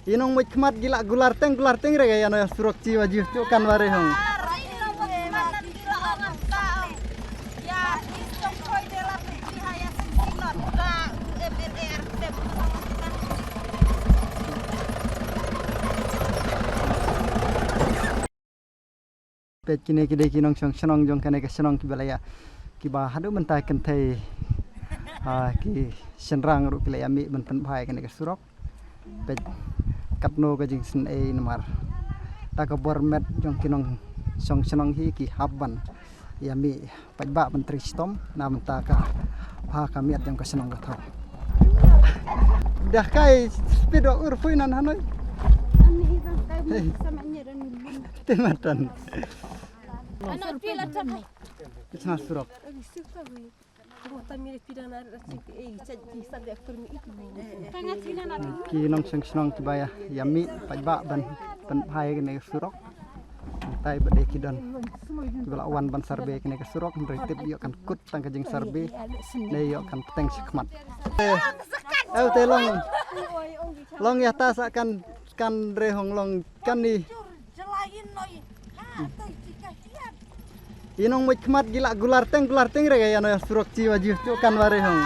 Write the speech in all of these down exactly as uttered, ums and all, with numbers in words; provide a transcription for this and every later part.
Inong muj khmat gila gular teng gular teng re ya no surok chi wa jiu tu kan ware hong. Peit kine ki dei ki nongshong shnong jong kane ka shnong kiba la ïa, kiba haduh mynta kynthei, ah, ki shynrang ruh ki la ïa mih ban pynbha ïa kane ka surok. Peit katno ka jingsngewsih namar ta ka bor met jong ki nongshong shnong hi ki hap ban ïa mih paidbah ban trei shitom na mynta ka pha ka miat jong ka shnong ka thaw. Dah kai speed wa ur pui nan hanoi. Te matan. Ano pila tang. Kita surok. Ki nongshong shnong kiba ïa mih paidbah ban pynbha ïa kane ka surok. Tai ba dei ki don kiba la wan ban survey kane ka surok, hynrei tip ïoh kan kut tang ka jingsurvey ne ïoh kan pteng shakhmat. Eh, eh, te long long ïa ta sa kan kan re hong long kan ni. Inong muj khmat gila gular teng gular teng re ya no surok chi wa jiu tu kan ware hong.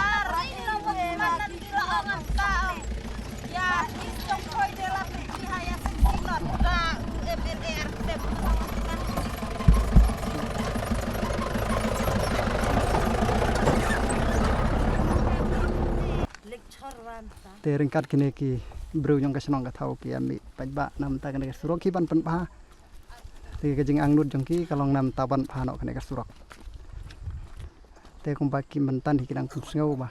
Te ryngkat kine ki briew jong ka shnong ka thaw ki ïa mih paidbah na mynta kane ka surok ki ban pynbha. Te ka jingangnud jong ki ka long na mynta ban pha noh kane ka surok. Te kumba ki mynta hi ki dang pynsngew ba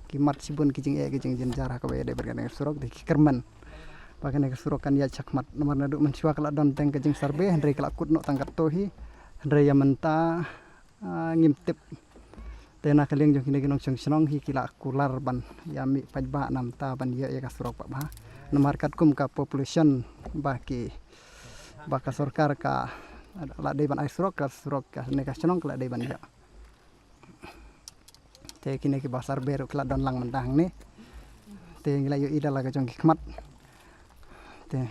ki mad shibun ki jingeh ki jingjynjar ha kaba ïadei bad kane ka surok, te ki kyrmen ba kane ka surok kan ïaid shakhmat. Namar naduh mynshuwa ka la don teng ka jingsurvey, hynrei ka la kut noh tang katto hi. Hynrei ïa mynta, ah, ngim tip. Te na ka liang jong kine ki nongshong shnong hi ki la kular ban ïa mih paidbah na mynta ban ïoh ïa ka surok paidbah. Namar katkum ka population ba ki, ba ka sorkar ka la dei ban ai surok, ka surok kane ka shnong ka la dei ban ïoh. Te kine kiba survey ruh ki la don lang mynta hangne. Te ngi la ïohi da la ka jong ki khmat. Te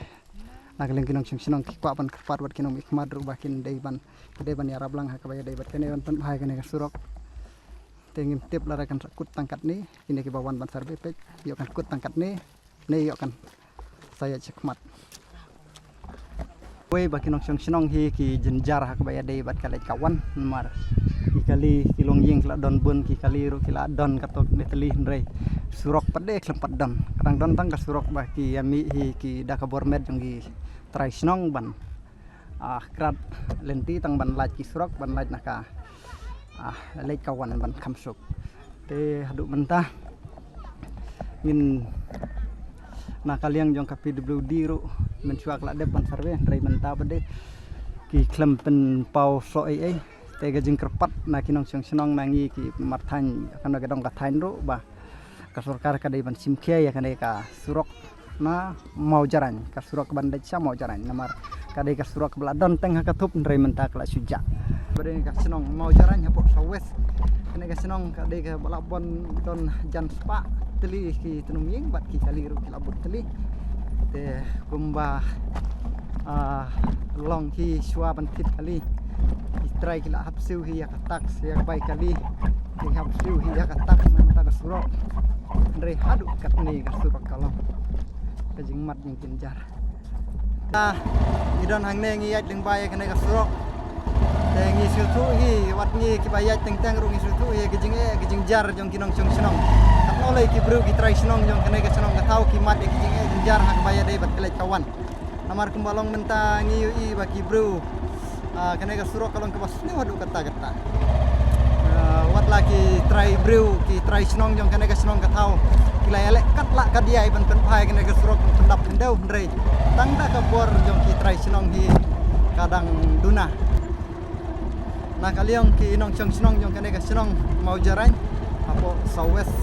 na ka liang ki nongshong shnong ki kwah ban kyrpad wat ki nongmihkhmat ruh ba kin dei ban, ki dei ban ïarap lang ha kaba ïadei bad kane ban pynbha ïa kane ka surok. Te ngim tip lada kan sa kut tang katne, kine kiba wan ban survey peit ïoh kan kut tang katne ne ïoh kan sa ïaid shakhmat. Wei ba ki nongshong shnong hi ki jynjar ha kaba ïadei bad ka leit ka wan namar ki kali ki longïing ki la don bun, ki kali ruh ki la don katto katne tylli, hynrei surok pat de khlem pat don. Ka dang don tang ka surok ba ki ïa mih hi ki da ka bor met jong ki trai shnong ban, ah, krat lynti tang ban lait ki surok, ban lait na ka, ah, leit ka wan ban kham suk. Te haduh mynta ngin na ka liang jong ka P W D ruh mynshuwa ka la dep ban survey, hynrei mynta pat de ki khlem pynpaw soh ei ei. Te ka jingkyrpad na ki nongshong shnong na ngi ki marthaiñ, kano ka dong ka thaiñ ruh ba ka sorkar ka dei ban shim khia ïa kane ka surok na Mawjarain, ka surok ban leit sha Mawjarain, namar ka dei ka surok ba la don teng ha ka thup, hynrei mynta ka la shu jah. Ba dei ka shnong Mawjarain hapoh South West. Kane ka shnong ka dei kaba la bun, don jan spah tylli ki tnum ïing bad ki kali ruh ki la bun tylli. Te kumba, ah, long ki shuwa ban thied kali, ki trai ki la hap siew hi ïa ka tax, ïa ka bai kali, ki hap siew hi ïa ka tax na ka surok. Hynrei haduh katne ka surok ka long ka jingmad jingpynjar. Ngi don hangne ngi ïaid lyngba ïa kane ka surok. Te ngi sngewthuh hi, wat ngi kiba ïaid teng teng ruh ngi sngewthuh hi ka jingeh ka jingjar jong ki nongshong shnong. Katno lei ki briew ki trai shnong jong kane ka shnong ka thaw ki mad ïa ka jingeh jingjar ha kaba ïadei bad ka leit ka wan. Namar kumba long mynta ngi ïohi ba ki briew, ah, kane ka surok ka long kaba sniew haduh katta katta. Ah, wat la ki trai briew, ki trai shnong jong kane ka shnong ka thaw ki la ïaleh katba lah katba ïai ban pynbha ïa kane ka surok, ban pyndap khyndew, hynrei tang da ka bor jong ki trai shnong hi ka dang duna. Na ka liang ki nongshong shnong jong kane ka shnong Mawjarain hapoh South West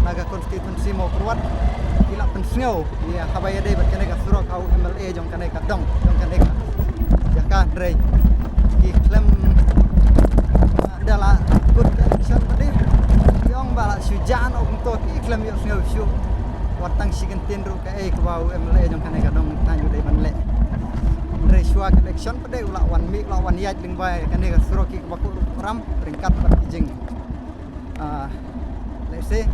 na ka constituency Mawkyrwat ki la pynsngew ïa kaba ïadei bad kane ka surok ha u M L A jong kane ka dong, jong kane ka jaka, hynrei ki khlem, da la kut ka election pat de ki ong ba la shu jah noh kumto, ki khlem ïohsngew shuh. Wat tang shi kyntien ruh kaei kaba u MLA jong kane ka dong thaiñ u dei ban leh. Hynrei shuwa ka election pat de u la wan mih, u la wan ïaid lyngba kane ka surok ki kaba kut ram ryngkat bad ki jing, ah, lehse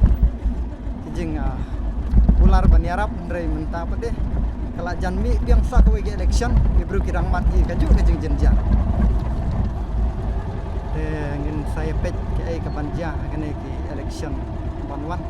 ki jing, ah, kular ban ïarap. Hynrei mynta pat de ka la jan mih biang sa kawei ka election, ki briew ki dang mad hi kajuh ka jingjynjar. Te ngin sa ïa peit kaei kaban jia ha kane ki election ban wan.